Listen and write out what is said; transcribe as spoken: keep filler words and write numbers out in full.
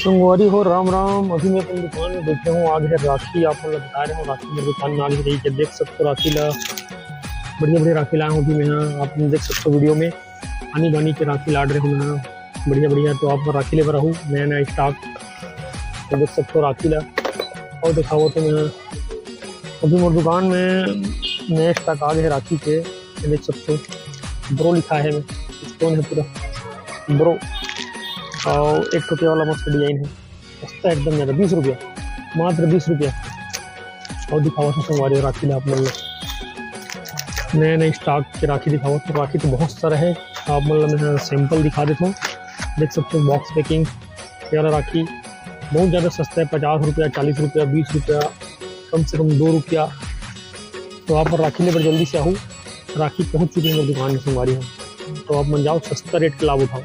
संगवारी हो, राम राम। अभी मैं अपन दुकान में बैठे हूँ, आज है राखी, आप मन ला बता रहे हूँ, राखी मेरे दुकान में आज रही के देख सकते हो राखी ला, बढ़िया बढ़िया राखी लाए हूँ अभी मैं, हाँ, आप मन देख सकते हो वीडियो में आनी बानी के राखी लाड़ रहे हूँ मैं, हाँ, बढ़िया बढ़िया। तो आप राखी ले बर आहू, नया नया स्टॉक, तो देख सकते हो राखी ला और दिखाओ तो मैं, अभी मोर दुकान में नया स्टॉक आ गए राखी के, ये देख सकते हो ब्रो लिखा है, स्टोन है पूरा ब्रो, और एक रुपया वाला मस्त डिजाइन है, सस्ता एकदम ज़्यादा, बीस रुपया, मात्र बीस रुपया। और दिखावा तो संगवारी राखी ला आप मन ला, नया नया स्टॉक के राखी दिखावा तो राखी तो बहुत सारा है, आप मन ला मैं सैंपल दिखा देता हूँ। देख सकते हो बॉक्स पैकिंग, प्यारा राखी, बहुत ज़्यादा सस्ता है, पचास रुपया, चालीस रुपया, बीस रुपया, कम से कम दो रुपया। तो आप राखी ले बर जल्दी से आहू, राखी पहुँच चुकी है दुकान में संगवारी हो, तो आप मन जाओ सस्ता रेट के लाभ उठाओ।